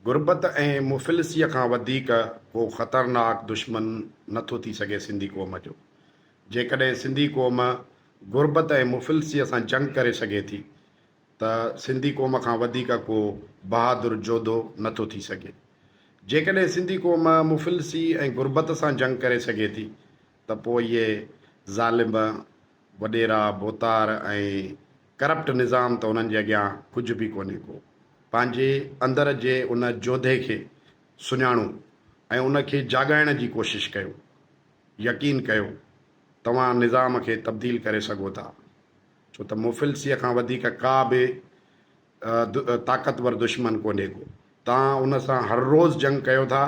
غربت ۽ مفلسيء کان وڌيڪ ڪو خطرناڪ دشمن نه ٿو ٿي سگهي سنڌي قوم جو. جيڪڏهن سنڌي قوم غربت ۽ مفلسيء سان جنگ ڪري سگهي ٿي ته سنڌي قوم کان وڌيڪ ڪو بهادر جوڌو نه ٿو ٿي سگهي. جيڪڏهن سنڌي قوم مفلسي ۽ غربت سان جنگ ڪري سگهي ٿي ته پوء اهي ظالم، وڏيرا، ڀوتار ۽ ڪرپٽ نظام ته انهن جي اڳيان ڪجهه به ڪونهي ڪو. پنهنجي اندر جي ان جوڌي کي سڃاڻو ۽ ان کي جاڳائڻ جي ڪوشش ڪيو. يقين ڪيو توهان نظام کي تبديل ڪري سگهو ٿا. ڇو ته مفلسيء کان وڌيڪ ڪا به طاقتور دشمن ڪونهي ڪو. توهان ان سان هر روز جنگ ڪيو ٿا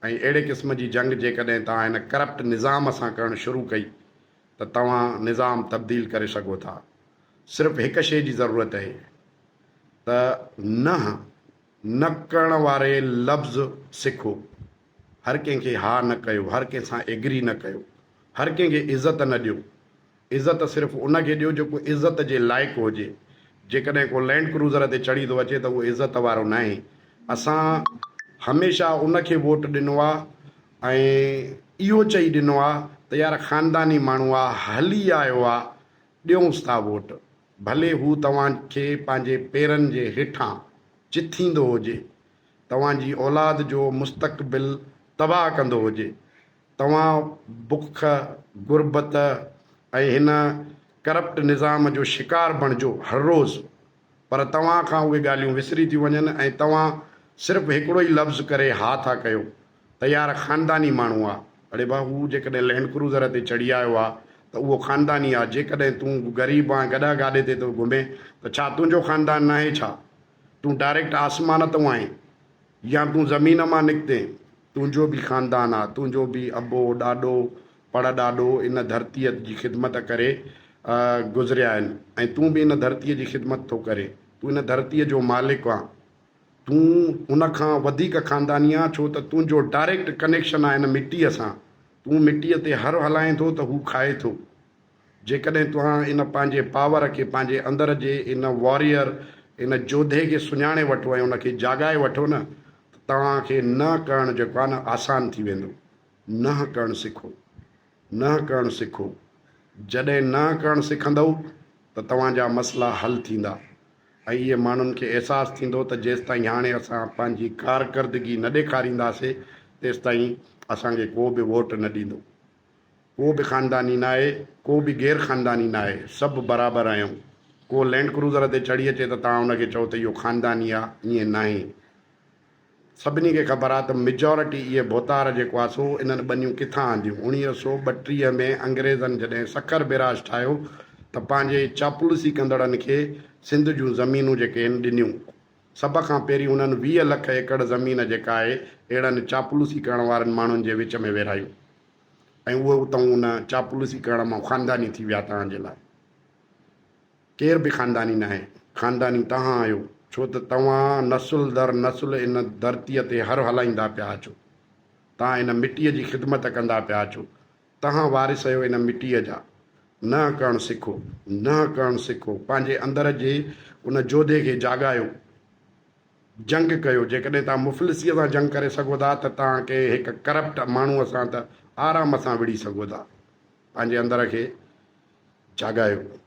۽ اهڙي قسم جي جنگ جيڪڏهن توهان هن ڪرپٽ نظام سان ڪرڻ شروع ڪئي ته توهان نظام تبديل ڪري سگهو ٿا. صرف هڪ شيء جي ضرورت اهي ته نه نه ڪرڻ واري لفظ سکو. هر ڪنهن کي ها نه ڪيو، هر ڪنهن سان ايگري نه ڪيو، هر ڪنهن کي عزت نه ڏيو. عزت صرف ان کي ڏيو جيڪو عزت جي لائق هجي. جيڪڏهن ڪو لينڊ ڪروزر تي چڙهي ٿو اچي ته اهو عزت وارو ناهي. اسان هميشه ان کي ووٽ ڏنو آ ۽ اهو چئي ڏنو آ ته يار خانداني ماڻهو آ هلي آيو آ ڏيونس ٿا ووٽ. ڀلي هو توهان کي پنهنجي پيرن جي هيٺان چٿيندو هجي، توهان جي اولاد جو مستقبل تباهه ڪندو هجي، توهان بک، غربت ۽ هن ڪرپٽ نظام جو شڪار بڻجو هر روز پر توهان کان اهي ڳالهيون وسري ٿيون وڃن ۽ توهان صرف هڪڙو ئي لفظ ڪري ها ٿا ڪيو ته يار خانداني ماڻهو آ. اڙي ڀا هو جيڪڏهن لينڊ ڪروزر تي چڙهي آيو آ ته اهو خانداني آ جيڪڏهن تون غريب آن گڏهه گاڏي تي ٿو گهمين ته ڇا تنهنجو خاندان ناهي ڇا؟ تون ڊائريڪٽ آسمان تون آهين يا تون زمين مان نڪتين، تنهنجو به خاندان آ، تنهنجو به ابو، ڏاڏو، پڙ ڏاڏو ان ڌرتيء جي خدمت ڪري گذريا آهن ۽ تون به ان ڌرتيء جي خدمت ٿو ڪرين. تون ان ڌرتيء جو مالڪ آن. تون ان کان وڌيڪ خانداني آن ڇو ته تنهنجو ڊائريڪٽ ڪنيڪشن آ ان مٽيء سان. تون مٽيء تي هر هلائين ٿو ته هو کائي ٿو. جيڪڏهن توهان ان پنهنجي پاور کي، پنهنجي اندر جي ان واريئر، ان جوڌي کي سڃاڻي وٺو ۽ ان کي جاڳائي وٺو نه ته توهان کي نه ڪرڻ جيڪو آهي نه آسان ٿي ويندو. نه ڪرڻ سکو. نه ڪرڻ سکو. جڏهن نه ڪرڻ سکندؤ ته توهان جا مسئلا حل ٿيندا ۽ اهي ماڻهن کي احساس ٿيندو ته جيستائين هاڻي اسان پنهنجي ڪارڪردگي نه ڏيکارينداسي تيستائين اسان کي ڪو به ووٽ نه ڏيندو. ڪو به خانداني ناهي، ڪو به غير خانداني ناهي، سڀ برابر آهيون. ڪو لينڊ ڪروزر تي چڙهي اچي ته توهان ان کي چئو ته اهو خانداني آ، ائين ناهي. سڀني کي خبر آ ته ميجارٽي اهي ڀوتار جيڪو آ سو انهن ٻنيون ڪٿان آنديون. 1932 ۾ انگريزن جڏهن سکر بيراج ٺاهيو ته پنهنجي چاپلوسي ڪندڙن کي سنڌ جون زمينون جيڪي هن ڏنيون. سڀ کان پهرين انهن 20 لک ايڪڙ زمين جيڪا آهي اهڙن چاپلوسي ڪرڻ وارن ماڻهن جي وچ ۾ ورهايون. ۽ اهي اتئون ان چاپلوسي ڪرڻ مان خانداني ٿي ويا توهان جي لاء ڪير به خانداني ناهي خانداني توهان آهيو ڇو ته توهان نسل در نسل ان ڌرتيء تي هر هلائيندا پيا اچو توهان ان مٽيء جي خدمت ڪندا پيا اچو توهان وارث آهيو ان مٽيء جا نه ڪرڻ سکو نه ڪرڻ سکو پنهنجي اندر جي ان جوڌي کي جاڳايو. جنگ ڪيو، جيڪڏهن توهان مفلسيء سان جنگ ڪري سگهو ٿا ته توهان ڪنهن هڪ ڪرپٽ ماڻهوء سان ته آرام سان وڙهي سگهو ٿا. پنهنجي اندر کي جاڳايو.